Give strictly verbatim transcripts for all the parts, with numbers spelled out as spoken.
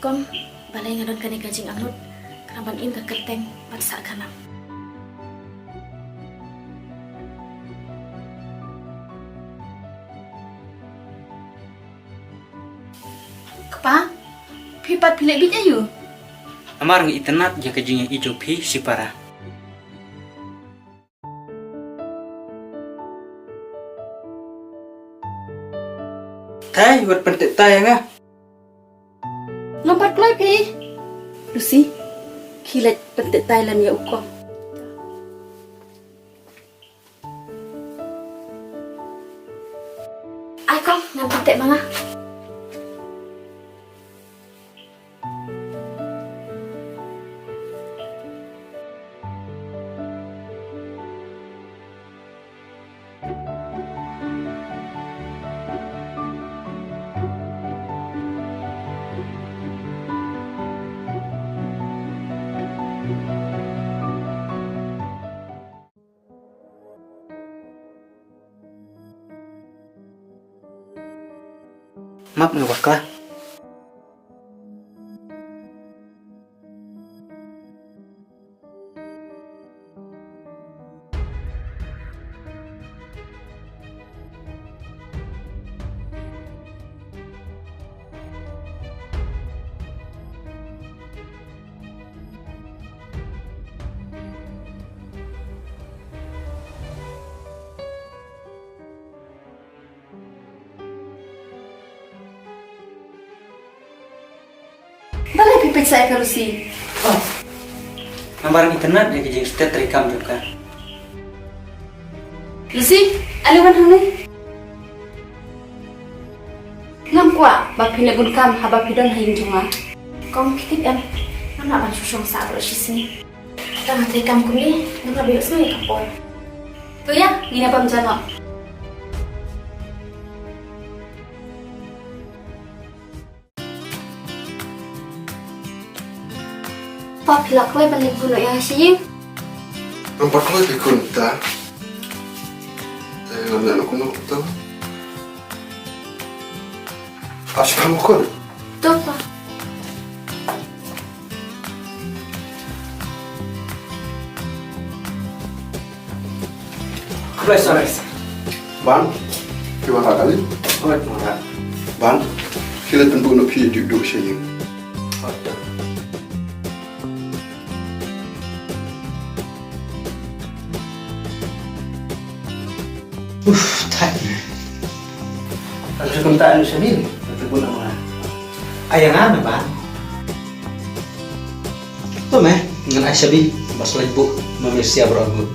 Kong, balei nga don kane ka jingangnud, khnang ban im ka kyrteng bad sah khanam. Kpa, phi pat phi leh bit aïu? Namar nga itynnad ïa ka jingïaid jong phi shipara. Thei, wat pyntip tai ïa nga. Ngam pat kloi phi. Lucy, khie leit pyntip tai lem ïa u Kong. Ai Kong, ngan pyntip ma nga. Map nga bakla. Balei phi peit sa ïa ka Lucy? Oh. Namar nga itynnad ïa ka jingstad treikam jong ka. Lucy, ale wan hangne. Ngam kwah ba phin leh bun kam haba phi don ha ïing jong nga. Kong, phi tip em, ngam lah ban shu shong sah baroh shisngi. Tang hynrei kam kumne, ngam lah ban ïohsngew ïa ka por. To ïa, ngin ïa pang ja noh. Pa, phi la kloi ban leit buh noh ïa nga sha ïing? Ngam pat kloi phi khun ta. Eh, ngam leh noh kumno kumta. Ash, kam khun. To pa. Khublei sir. Ban, phi wanrah kali? Hooid, wanrah. Ban, khie leit pynbuh noh phi duh duh sha ïing. Hooid. Uf, thait ne. Ka jingkynta ïa u Shabi, ka jingkynta ma nga. Ai ïa nga me Ban. To me, ngan ai Shabi, ba shu leit buh, ma me sia baroh ngut.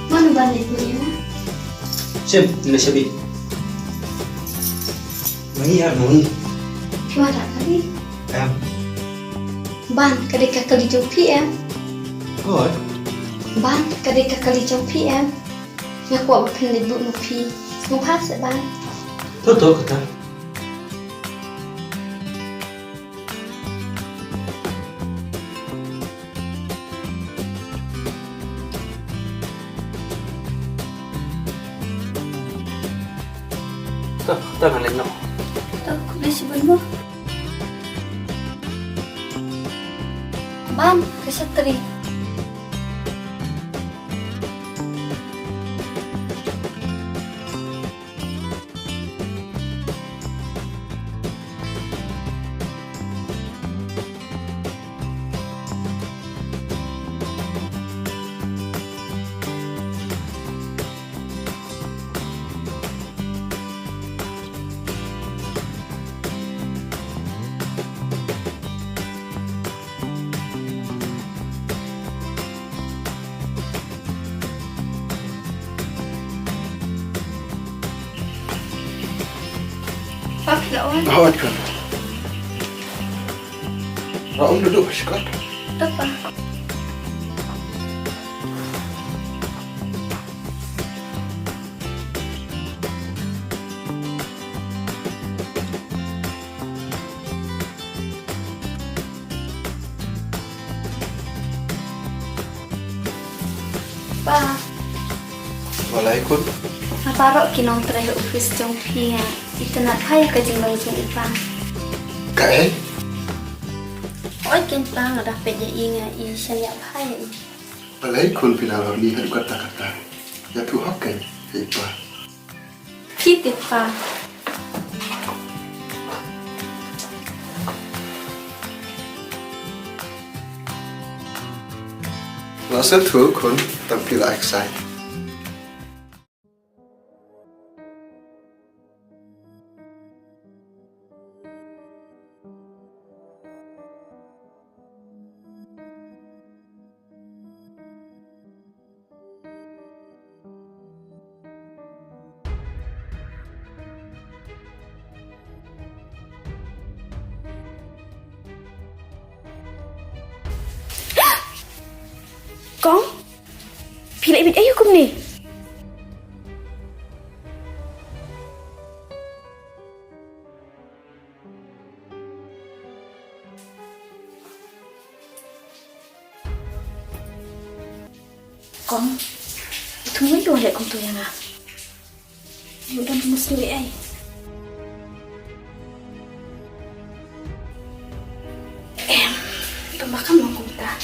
Mano Ban leit buh ïa nga? Shem, ngan ai Shabi. Ma ngi ar ngi. Phi wanrah kali? Em. Ban, ka dei ka kali jong phi em? Hooid. Ban, ka dei ka kali jong phi em? Nga kwah ba phin leit buh ma phi. Sngewbha seh Ban. To to kata. To, to ngan leit noh. To, khublei shibun mo. Ban, ka shatri. Pap, la wan. Hooid khun. Ra um duduk, shkot. To pa. Pa. Walai khun. Ha baroh ki nongtrei ha office jong phi ha. Itynnad bha ïa ka jinglong jong i pa. Kaei? Oi ken pa, nga da peit ïa i nga i shaniah bha ïa i. Balei khun phi la wan ni haduh katta katta? Ïathuh hok kein ïa i pa. Phi tip pa. Nga sngewthuh khun, tang phi la excite. Kong, phi la ibit aïu kumne? Kong, i thung ïa i wan leh kumto ïa nga. Ïa u don musngi ai. Em, tang ba kam long kumta.